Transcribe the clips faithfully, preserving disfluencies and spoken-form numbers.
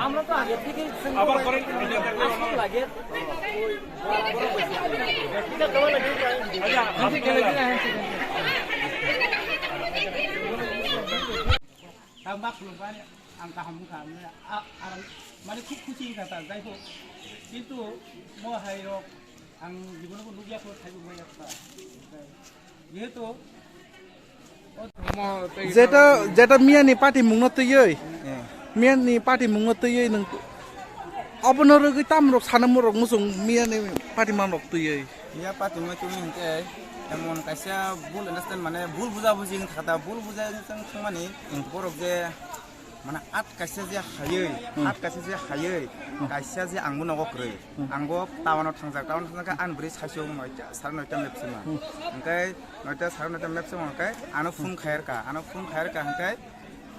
আমরা তো আগে থেকে সিঙ্গেল লাগে। Ang ma khulumkha, ang kaham wngkha, ang, ang, mane khub khusi wngkha ta, jai ho. Kintu mo hai rok ang jibono bo nukya kho, thaibo maya kho ta. Jehetu, o mo tei Jeta, jeta miyani party mungno twiwi. Eh. Miyani party mungno twiwi nwng abono rwgwi tamrok sanamorok muchung miyani party manrok twiwi. Iya, patungma tumi hingke emon kaisa bul understand, mane bul buja buji wngkha ta, bul buja wngkha wngmani borok je mane at kaisa je hayui, Hmm. at kaisa je hayui, Hmm. kaisa je angbo nogo kwrwi. Hmm. Angbo tawano thangjak, tawano thangjak khe ani bwrwi saichung noita, sare noita mepsima. Hmm. Hingke noita, sare noita mepsima hingke ano phone khairka, ano phone khairka hingke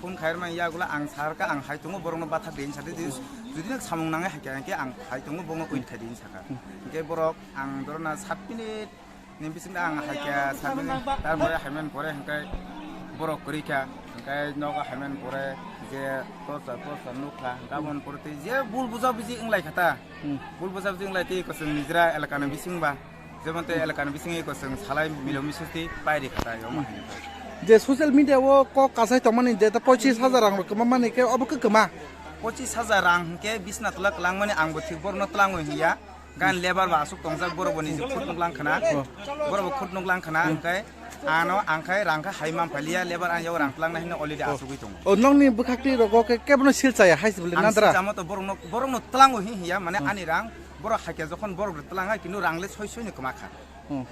phone khairma yagulo ang sarka, ang hai tongo borokno bathak din sadi, jodi, jodi nok samung nangai haikhe, hingke ang hai tongo borokno wait khai din saka. Hingke borok ang dorona sat minute ni bisingo ang haikhe sat minute, tarpore haiman pore hingke borok kwrwi kha, hingke nogo haiman pore je torsa torsa nukha, hingke aboni pore tei je bul buja buji wnglai kha ta. Hmm. Bul buja buji wnglai tei kwchwng nijra elakani bisingba. Jemon tei elakani bisingo eko chwng salai milo misosti pairi khatai omo Hmm. hai. Je social media o kok kasai tongmani je ta pochis hajar rang rok kwma mani khe obo khe kwma. Pochis hajar rang hwnkhe bisna twla kwlangmani ang bo thik borokno twlangwi hiya. Gan lebar ba aswk tongjak borok bo niji khut nuk lang khna. Oh. Borok bo khut nuk lang khna Hmm. hwnkhe ano ang khai rang kha hai man phailiya lebar ang yago rang twlangnai hwnwi already Oh. asugwi tongo. Oh, nokni bwkhak twi rogo khe kebono sil chaya hai se bole Ang nadra. Sijamo to borokno, borokno twlangwi hi hiya mane Hmm. ani rang Borok hakhe jokhon borok rw twlang hai, kintu rang le soi soi ni kwma kha. Hmm.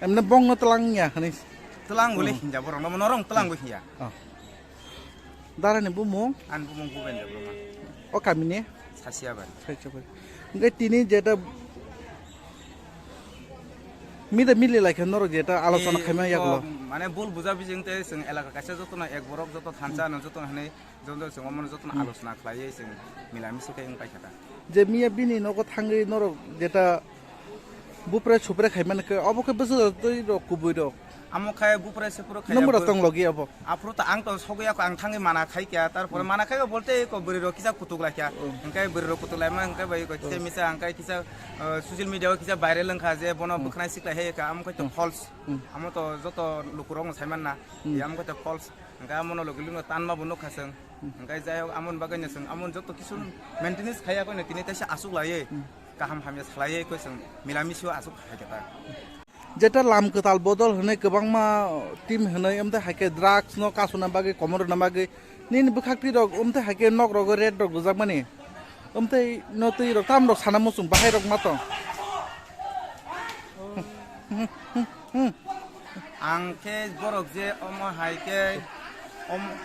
Emne bong no twlang ya hwnwi. Twlang bo le Hmm. hinja borok no, norong twlang bo hinya. Oh. Dara ni bumung? Ani bumung Bhupen Debbarma. O kami ni? Sasia bari. Sasia bari. Hingke tini jeta mida mili lai khe norok jeta alochona Ni khaima bo yaklo. Mane bul buja bijing tei chwng elaka kaisa joto no ek borok joto thansa Hmm. no joto no hinwi Joto chwng omono jotono Hmm. alochona khlaiwi chwng mila misi khe wng paikha ta. Je miya bini nogo thangwi norok jeta bupre supre khaimani khe obo khe bwswk twi rok kubui rok. Amo khe bupre supre khai Nwng mura bo- tong logi abo. Aphuru ta ang to sogwi ako ang thangwi mana khai kya, tarpore Hmm. mana khai bolte ko bwrwi rok kisa kutuk lai kya. Hmm. Hwnkhe bwrwi rok kutuk lai ma hwnkhe bai ko kisa Hmm. misa hwnkhe kisa, uh, social media o kisa viral wngkha je bono Hmm. bwkhnai siklai hai kha, amo khe to Hmm. false. Hmm. Amo to joto lukurok no saiman na. Hmm. Amo khe to false. Hwnkhe amo no logi lino tanma bo nukha chwng. Hmm. Hwnkhe jai hok amoni bagwi no chwng amoni joto kisu maintenance khaiya koino tini teisa aswk laiwi Hmm. kaham hamya salaiwi koi chwng mila misio aswk hai khe ta. Jeta lam kwtal bodol hwnwi kwbangma team hwnwi amtwi hai khe drugs no kasuna bagwi komor rwna bagwi nini bwkhak twi rok amtwi hai khe nok rogo red rok rwjakmani amtwi no twi rok tam rok sana muchung bahai rok ma tong. Ang khe borok je omo hai khe om-,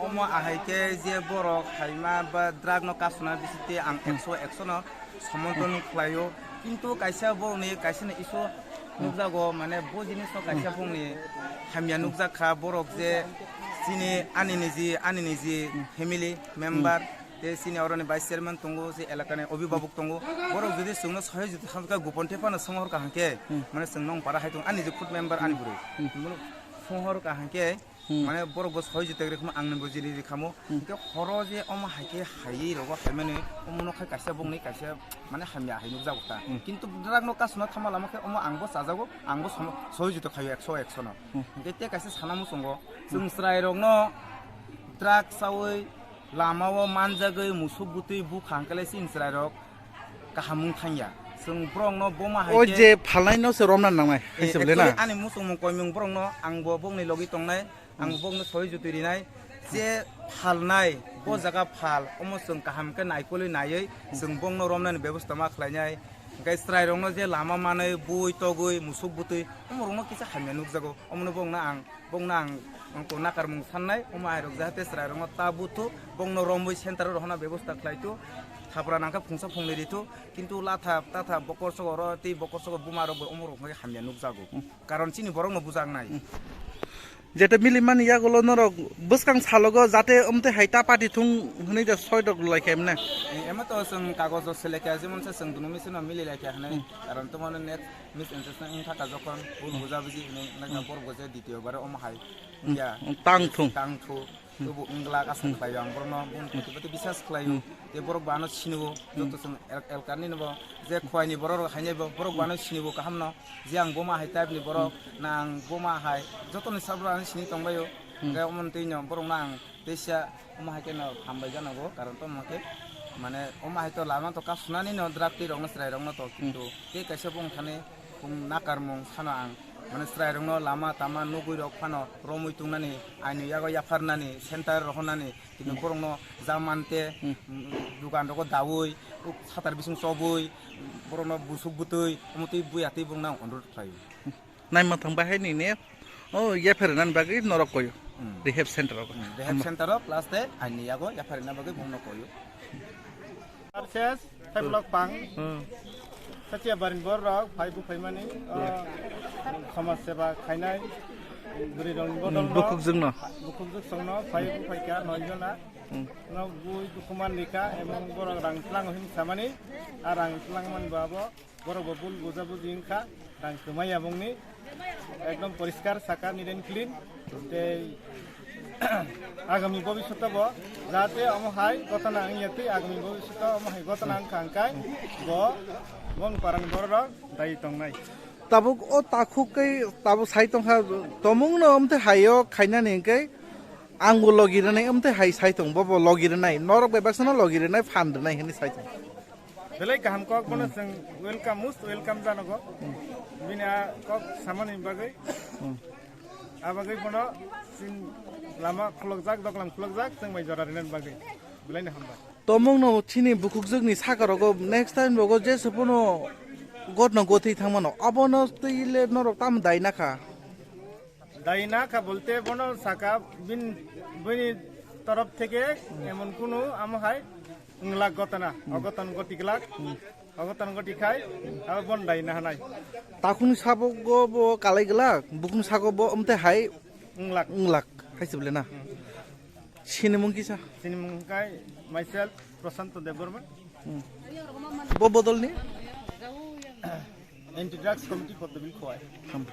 omo ahai khe je borok haima ba drug no kasuna bisite ang Hmm. ekso, ekso no somonthan Hmm. khlaio. Kintu kaisa borokni kaisa ni isu Hmm. nukjago, mane bo jinis no kaisa Hmm. bongni hamya Hmm. nukjak kha, borok je chini ani niji, ani niji Hmm. family Hmm. member Tei chini oroni vice chairman tongo, se elakani obhibhabok tongo. Borok jodi chwngno sohojogita kha, gopon tephano swnghor kaham khe, Hmm. mane chwng nong para hai tongo, ani je khud member ani bwrwi. Hmm. Bono swnghor kaham khe, Hmm. mane borok bo sohojogita rwkha, angni bo jili rwkhamo. Hmm. Hwnkhe horo je omo hai khe haiwi rogo haimani, omono khai kaisa bongni kaisa mane hamya hai nukjago ta. Hmm. Kintu drug no kasuna thangma lama khe omo ang bo chajago, ang bo somo-, sohojogita khaio ekso ekso no. Hmm. Hwnkhe tei kaisa sana muchungo, chwng chwrairokno drug chawi Lama o manjagwi musuk bwtwi bukha hwnkhe le chini chwrairok kaham wng thangya. Chwng borokno boma hai O khe je phalnaino se romna nangnai, Eh, hai se bole na? actually ani muchungmung koimung borokno ang bo bongni logi tongnai, ang Hmm. bongno soi jutwi rinai. Je phalnai, bo Hmm. jaga phal, omo chwng kaham khe naikolwi naiwi chwng bongno romnani bebosta ma khlainai. Hwnkhe chwrairokno je lama manwi, bui togwi, musuk bwtwi, omorokno kisa hamya nukjago. Omono bongno ang Bongno ang, ang to nakarmung sannai, omo airok jahate chwrairokno ta buthu, bongno romwi center o rohorna bebosta khlaitu, thapra nangkhe phungsa phungnwi ritu, kintu latha tatha bokorsogo oro tei bokorsogo bumarokbo omorok hwnwi hamya nukjago. Hmm. Karon chini borokno bujaknai. Hmm. Jete mili mani yagulo norok bwskang salogo jate umte hai ta party thung hwnwi da soi rok lai khe emne. Eh, emo to chwng kagojo selekya, jemon se chwng dunu mission no mili lai khe hwnwi. Hmm. Karon to mane net misunderstanding wng thaka jokhon bul buja buji hwnwi wng thaka Hmm. borok bo je ditio bare omo hai. Hmm. Ya. Hmm, tang thung. Tang thu. Hmm. Tubu wng glak asa Hmm. khlai ang borokno bun Hmm. koti koti bisas khlai Hmm. Te borok bo ano siniwo, Hmm. joto chwng el-, elkar ni bo je khwai ni borok rok hainai bo borok bo ano siniwo kaham no. Je ang boma hai type ni borok, Hmm. na ang boma hai, joto ni sabo ano sini tong bai o. Hmm. Hingke omo twi no borok no ang teisa omo hai khe no hambai jano go, karon to omo khe mane omo hai to lama to kasunani no drug twi rok no chwrai rok no to, Hmm. kintu tei kaisa bong thani bung nakarmung sano ang mane chwrai rok no lama tama nugui rok phano romwi tungnani, aini yago yapharnani, center rohornani, kintu Hmm. borokno jamante, Hmm. mm, dukan rogo daui, uk satar bising chobui, borokno busuk bwtwi, omo twi buya twi borokno ang onurodh khlaio. Naima thang bahai nini, o, yapharnani bagwi norok koyo. Hmm. Rehab center rogo. Hmm, rehab Hamba. Center o plus te aini yago yapharna bagwi borokno koyo. Arses, Thaibulok pang. Hmm. Sachi abarin bor rok, phai bu phaimani, o, Hmm. Samaj seba khainai, bwrwi rok ni Hmm, bodol no, bukhuk jwk no. Bukhuk jwk song no, phai bu phaikha, noi jona. Hmm. No, bui dukhuman likha, emon borok rang tlang hin samani, a rang tlang man bo abo, borok bo bul buja buji wngkha, rang kwmai abong ni. Ekdom poriskar saka, neat and clean. Tei agami bobiswto bo jate omo hai gotona wngya twi, agami bobiswto omo hai gotona wngkha hwnkhe bo bong parang bororok dai tongnai. Tabuk o takhuk kai tabuk sai tongkha, tomung no omte hayo khainani hwnkhe ang bo logi rwnai omte hai sai tong, bo bo logi rwnai, norok bai baksa no logi rwnai, phan rwnai hinwi sai tong. Belai kaham kok, bono Hmm. chwng welcome, most welcome janogo. Hmm. Bini a kok samani bagwi. Hmm. A bagwi bono chini lama khulokjak, doklam khulokjak, chwng bai jora rinani bagwi. Belai ni hambai. Tomung no chini bukhukjwk ni saka rogo next time rogo jesa bono gotno gotwi thangmano. Abono twi le norok tamo dai nakha. Daina kha bolte bono saka bin, bini torop theke emon kunu amo hai wng lak gotana, Hmm. ogoton goti glak, Hmm. ogoton goti khai, abo bon daina hanai. Takhuni sabogo bo kalai glak, bukuni sago bo omte hai Wng lak. Wng lak, hai se bole na? Hmm. Sinimung kisa? Sinimung kai myself Prashanto Debbarma. Hmm. Bo bodol ni? Anti Drugs Committee for the Bill Khowai. Hmm.